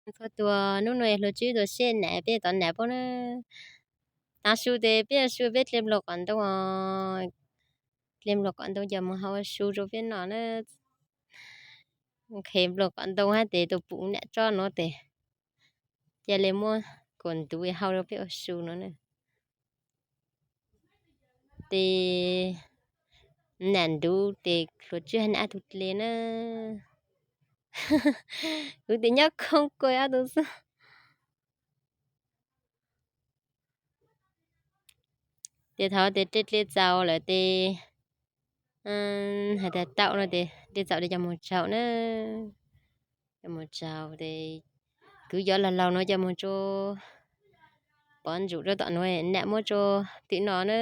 Txhua tus, hnub no hluas tswb tuaj seb nam peb tom nam pab na. Tav su tes peb ua su peb dle nplooj qos ntoo, dle nplooj qos ntoo coj mus hau su rau peb noj na. Nqhis nplooj qos ntoo hab tes tus pum nam tsob no tes cia li muab kom ntuv hau rau peb ua su no na. Tes nam ntuv tes hluas tswb hab nam ob tug dle na. Kuv tes nyob khoo kuas ob tug xwb. Tes thaum tes dle dle txaus lawm tes hais tias tau no tes dle txaus tes coj mus tsaug na. Coj mus tsaug tes kwv cov laug laug no coj mus rau pov ntsum rau tom nuav, nam muab rau twm no na.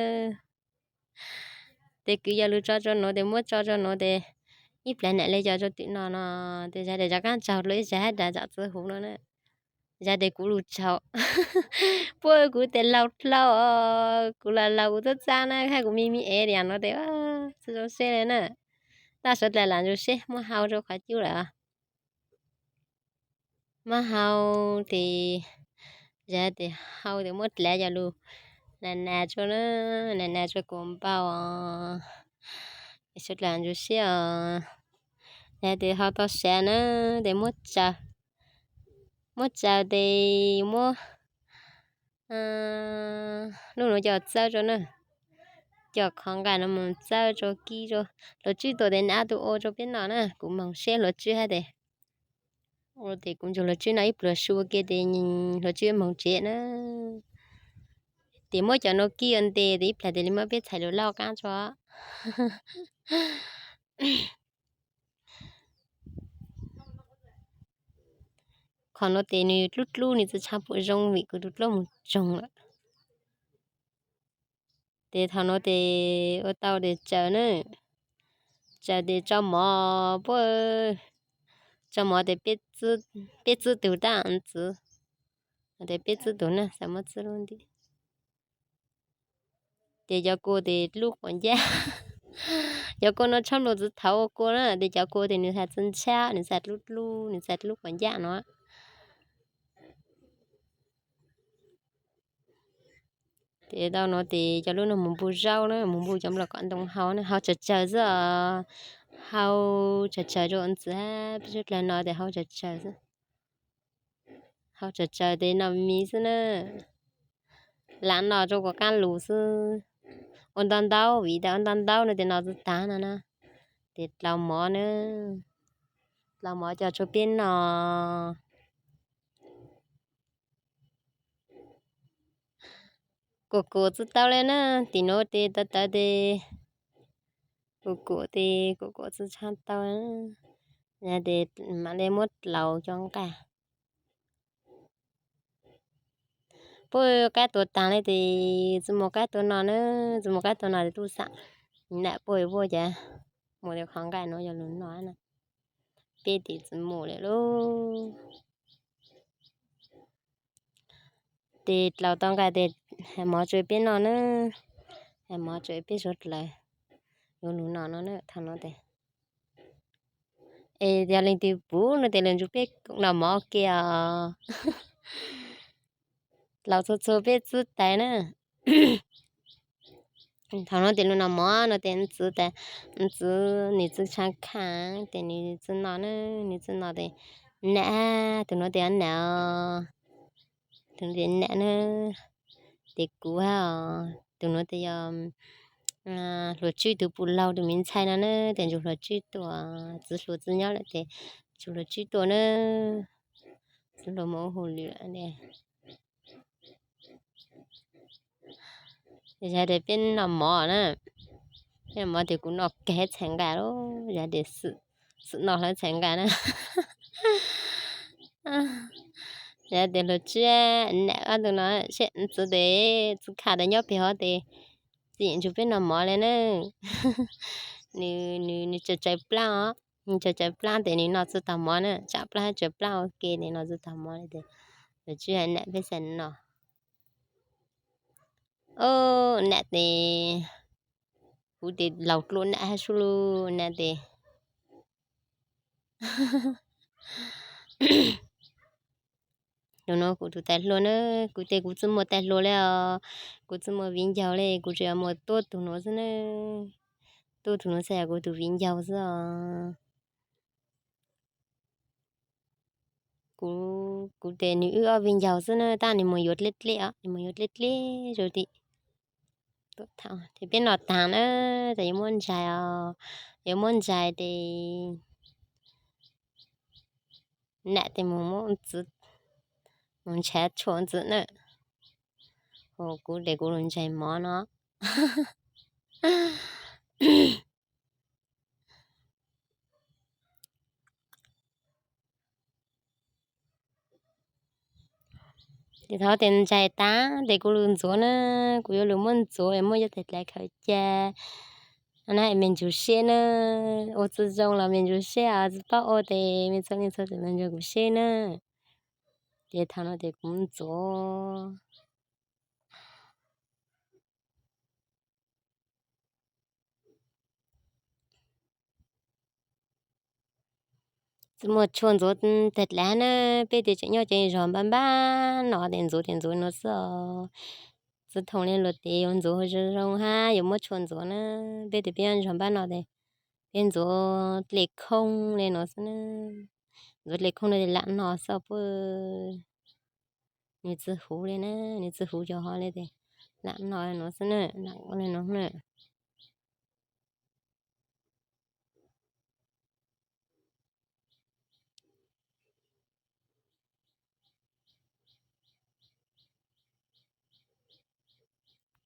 Tes kwv cov lug tso rau nuav tes muab tso rau nuav tes ib plag nam le cov rau twm no no. Tes zag tes rov qaab tsaug dlua ib zag hab dav tsam txwv huv no na. Zag tes kuv lug tsaug. Puab kuv tes laug dlua, kuv laug laug kuv txaj txaj na, hab kuv me me ev li no tes tsi zoo seb le na. Tab suav dlawg lam zoo seb muab hau rau qhov cub lawm. Muab hau tes, zag tes hau tes muab dlav cov lug nas nas rua na, nas nas rua kuas npau os. Suav dlawg zoo seb os. Zag tes hau tau sav na, tes muab tsaws, muab tsaws tes muab lub nuav coj txawb rua na, coj qhov nqaij no mus txawb rua kib rua. Hluas tswb tuaj tes nam ob tug ua rua peb noj na, kuv moog seb hluas tswb hab tes, ua tes kuv nrug hluas tswb noj ib pluag su ua ke tes hluas tswb moog tsev na. Tes muab cov nuav kib ua nte tes ib plag tes li muab peb txhais lug lauj qaab tso. Qhov nuav tes nws dlub dlub nws tsi tshaj pum zoo vim kuv tus dlaub moog tsoog lawm. Tes thaum nuav tes ua tau tes tsaws na, tsaws tes tso mov puab, tso mov tes peb txwb tug tab ntxwv, tes peb txwb tug na, xav muab txwb lub nti. Tes cov kua tes dlub quas ncaj, cov kua no tshob luas txwv thaud ua kua na, tes cov kua tes nws txhaj txwv ntshab, nws txhaj dlub dlub, nws txhaj dlub quas ncaj no. Tes tau nuav tes cov lub nuav mus npu zaub na, mus npu cov nplooj qos ntoo hau na, hau tsawg tsawg xwb os. Hau tsawg tsawg rau ntxwv hab peb suav dlawg no tes hau tsawg tsawg xwb. Hau tsawg tsawg tes noj mis xwb na. Lam noj rau kuas qaab lug xwb. Ua ntau ntau vim tas ua ntau ntau no tes noj tsi tag no na. Tes dlau mov na, dlau mov coj rua peb noj. Kuas kuas tsi tau le na, tim nuav tes tawv tawv tes kuas kuas tes kuas kuas tsi tshaj tau. Tes mam le muab dlaus cov nqaij. Puab qaib tua taag le tes tsi muaj qaib tua no na, tsi muaj qaib tua no tes tub xam nam puab puab cas muaj tes qhov nqaij nuav yog lug noj na. Peb tes tsi muaj le lub. Tes dlaus tau nqaij tes hais mov tsua peb noj na, hais mov tsua peb suav dlawg yuav lug noj no na, thaum no tes. Es yog leej twg puv no tes lug nrug peb noj mov ua ke os. Dlaus txhua txhua peb txwb tais na. Thaum no tes lug noj mov no tes ntxwv tas, ntxwv nws tsi tshaj khaj tes nws tsi noj na, nws tsi noj tes nam, tug nuav tes nam, tug nuav tes nam na, tes kuv hab os, tug nuav tes yog hluas tswb tug puj laug tug miv ntxhais no na, tes nrug hluas tswb tuaj, txiv hluas tsi nyob lawm tes nrug hluas tswb tuaj na, txiv hluas mus ua hauj lwm lawm. Yog tes peb noj mov na, peb noj mov tes kuv noj kawg txhais nqaij lawm, yog tes xwm noj hlawv txhais nqaij na. Yog tes hluas tswb nam ob tug no, seb ntxwv tes tsi khaj tas nyob peg hov tes tsi yeem nrug peb noj mov le na. Nws, nws tsaws tsaws plaab os, nws tsaws tsaws plaab tes nws noj tsi tau mov na, tsam plaab hab tsaws plaab ua ke tes noj tsi tau mov le tes hluas tswb hab nam peb xaav noj. Nam tes, kuv tes laus dlua nam hab sub lug nam tes. Tus no kuv tus tais hluas na, kuv tes kuv txwj muag tais hluas li os, kuv txwj muag viv ncaus li, kuv tseem yuav mus tuaj tus nuav xwb na. Tuaj tus nuav xwb yog kuv tus viv ncaus xwb os. Kuv, kuv tes nws wb ob viv ncaus xwb na, tab nws mus yuav dleb dleb os, nws mus yuav dleb dleb rau tim. Ces peb noj taag na, tas yuav muab ntsais os, yuav muab ntsais tes nam tes mus muab ntxwv, mus ntshav tshuaj ntxwv na. Kuv tes kuv lug ntsais mov no. Ces thaum tes ntsais tag tes kuv lug ntxuav na, kuv yuav lug muab ntxuav, muab cov tais dlaiv khaws ca na, me ntsuag siab na, ua tsi zoo los me ntsuag siab, tsi paub ua tes me txhua leej txhua tus me ntsuag kuv siab na. Ces thaum no tes kuv ntxuav. Tsi muaj tshua ntxuav tag dlav na, peb tes tseem nyob ces zog npab npab no tes ntxuav tes ntxuav no xwb os. Tsi thooj li luag tes yuav ntxuav zoo zoo hab yuav muab tshua ntxuav na, peb tes peb nyob zog npab no tes peb ntxuav dlej khoob li no xwb na. Ntxuav dlej khoob no tes lam no xwb puab. Nws tsi huv li na, nws tsi huv cov hov li tes lam no no xwb na, lam li no na.